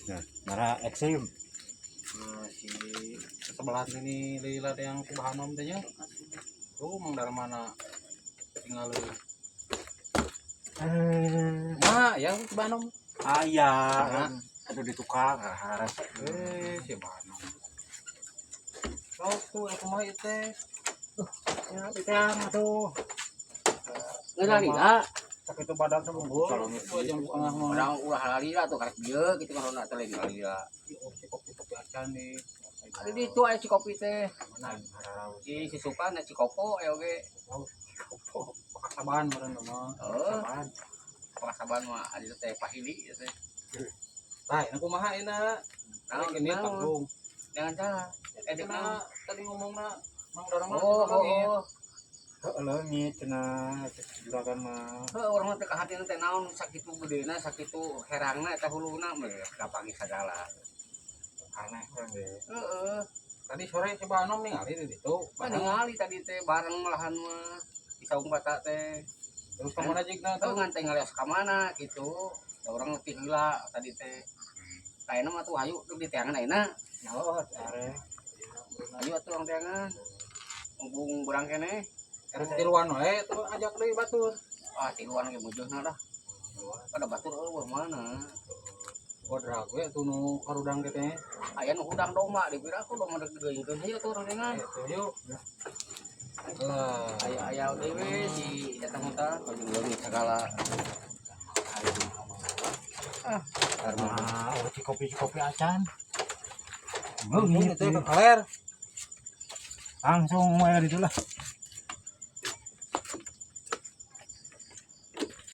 Nah, marah eksim. Nah, si sebelah ini lila teh yang si Bahanom teh nya. Tuh Mang Darmana tinggal. Eh, Mah, ya si Bahanom. Aya. Nah. Aduh, di tukang harus. Eh, si Bahanom. Sok tuh aku mah ieu teh. Ya, itu atuh. Ngeula lila. Sakitu badan teh unggul. Kalau itu jam 2.30 mah. Urang ulah lalila tuh karek bieu kitu mah teh lain lalila. Oh, si kopi kopi acan nih. Ada di itu aya Cikopi teh. Mana? Di Sisukan aya Cikopo aya oge. Oh, pakasaban meureun mah. Heeh. Pakasaban mah adi teh pahili ieu teh. Tah, ini kumaha ini? Naon Ini naon? tanggung. Jangan salah. Eh, dek Cenah naon? Tadi ngomongna Mang Darma Oh, cenah leungit. oh, oh. Heeh, leungit cenah cek juragan mah. Heuh, urang mah teh kahatina teh naon sakitu gedena, sakitu herangna eta huluna mah kapanggih sagala. Aneh urang ge. Heeh. Tadi sore si Banom ningali di ditu. Kan ningali tadi teh bareng malahan mah di saung bata teh. Terus kemana jigna Tuh tuh? ngan teh ngalios ka mana gitu. Da urang teh heula tadi teh. Kayakna mah tuh hayu tuh di teangan ayeuna. Oh, are. Ayo atuh urang teangan. Mumpung beurang keneh. Erek tiluan wae tuh ajak deui batur. Ah, tiluan ge mujeuhna lah. Pada batur eueuh mana. Godrak we tuh nu karudang teh teh. Aya nu hudang domba di pira aku domba deg degeungkeun hayu atuh urang teangan. Ayo tuh yuk. Lah, Aya aya deui si eta mah tah baju leungit sagala. Ah, karena Ah, oh, Cikopi Cikopi acan. langsung Leungit itu ke kaler. Langsung wae di lah.